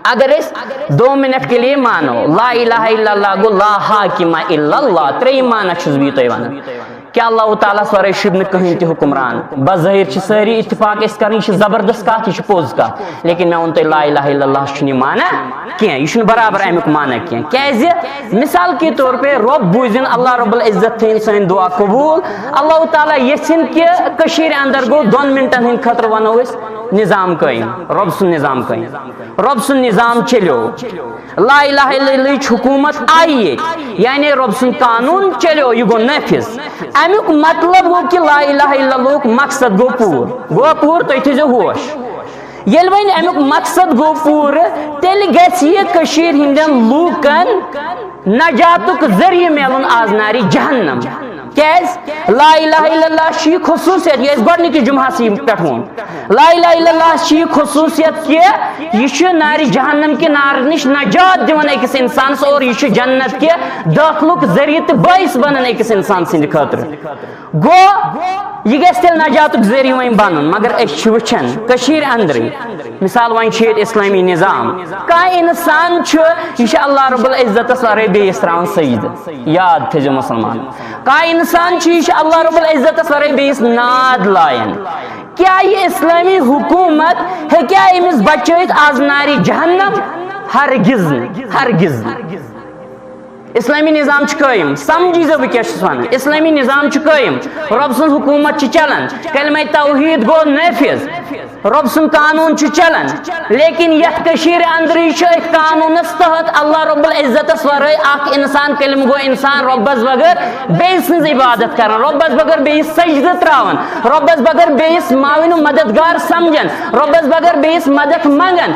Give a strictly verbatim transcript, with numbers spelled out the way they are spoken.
اگر أسۍ دو منٹ کے لیے مانو لا الہ الا اللہ گو لا حاکم الا اللہ، ترٛیٚیِم معنی چھُس بہٕ یہِ تۄہہِ ونان۔ کیا اللہ تعالیٰ ہس ورٲے چھُ نہٕ کٕہٕنۍ تہِ حکمران؟ بظٲہِر چھِ سٲری اتفاق أسۍ کران، یہِ چھِ زبردست کتھ، یہِ چھِ پوٚز کتھ، لیکن مےٚ ووٚن تۄہہِ لا الہ الا اللہ چھُنہٕ یہِ معنی کینٛہہ، یہِ چھُنہٕ برابر امیُک معنی کینٛہہ۔ کیازِ؟ مثال کے طور پہ رۄب بوٗزِن، اللہ رب العزت تھٲیِن سٲنۍ دعا قبوٗل۔ اللہ تعالیٰ یژھِن کہِ کٔشیٖرِ اندر گوٚو دۄن منٹن ہٕنٛدِ خٲطرٕ ونو أسۍ نظام قٲیِم، رۄب سُنٛد نظام قٲیِم۔ رۄب سُنٛد نظام چلیو، لا الہ الا اللہ ہٕچ حکوٗمت آیہِ ییٚتہِ، یعنی رۄب سُنٛد قانوٗن چلیو، یہِ گوٚو نٲفِذ۔ امیُک مطلب گوٚو کہِ لا الہ الا اللہ ہُک مقصد گوٚو پوٗرٕ۔ گوٚو پوٗرٕ؟ تُہۍ تھٲیزیو ہوش۔ ییٚلہِ وۄنۍ امیُک مقصد گوٚو پوٗرٕ، تیٚلہِ گژھِ یہِ کٔشیٖرِ ہٕنٛدٮ۪ن لوٗکن نجاتُک ذٔریعہٕ میلُن آز نارِ جہنم۔ کیازِ؟ لا الہ الا اللہ چھِ یہِ خصوٗصیت، یہِ اَسہِ گۄڈٕنِکِس جمعہس پٮ۪ٹھ ووٚن۔ لا الہ الا اللہ چھِ یہِ خصوٗصیت کہِ یہِ چھُ نارِ جہنم کہِ نارٕ نِش نجات دِوان أکِس اِنسانس اور یہِ چھُ جنت کہِ دٲخلُک ذٔریعہٕ تہٕ بٲعث بنان أکِس اِنسان سٕنٛدِ خٲطرٕ۔ گوٚو، یہِ گژھِ تیٚلہِ نجاتُک ذٔریعہٕ وۄنۍ بنُن، مگر أسۍ چھِ وٕچھان کٔشیٖرِ اندرٕے، مثال، وۄنۍ چھُ ییٚتہِ اسلٲمی نظام، کانٛہہ اِنسان چھُ، یہِ چھُ اللہ رب العزتس ورٲے بیٚیِس تراوان سجدٕ، یاد تھٲیزیو مسلمان، کانٛہہ اِنسان چھُ، یہِ چھُ اللہ رب العزتس ورٲے بیٚیِس ناد لایان۔ کیا یہِ اسلٲمی حکوٗمت ہیٚکیٛاہ أمِس بچٲیِتھ از نارِ جہنم؟ ہرگز نہٕ، ہرگز نہٕ۔ اسلٲمی نظام چھُ قٲیِم، سمجھی زِ بہٕ کیٛاہ چھُس ونان۔ اسلٲمی نظام چھُ قٲیِم، رۄب سٕنٛز حکوٗمت چھِ چلان، کلمہ توحید گوٚو نٲفِذ، رۄب سُنٛد قانوٗن چھُ چلان۔ لیکن یتھ کٔشیٖرِ اندرٕے چھُ أتھۍ قانوٗنس تحت اللہ رب العزتس ورٲے اکھ انسان، کلمہٕ گوٚو انسان، رۄبس بغٲر بیٚیہِ سٕنٛز عبادت کران، رۄبس بغٲر بیٚیِس سجدٕ تراوان، رۄبس بغٲر بیٚیِس معاون و مددگار سمجھان، رۄبس بغٲر بیٚیِس مدد منگان،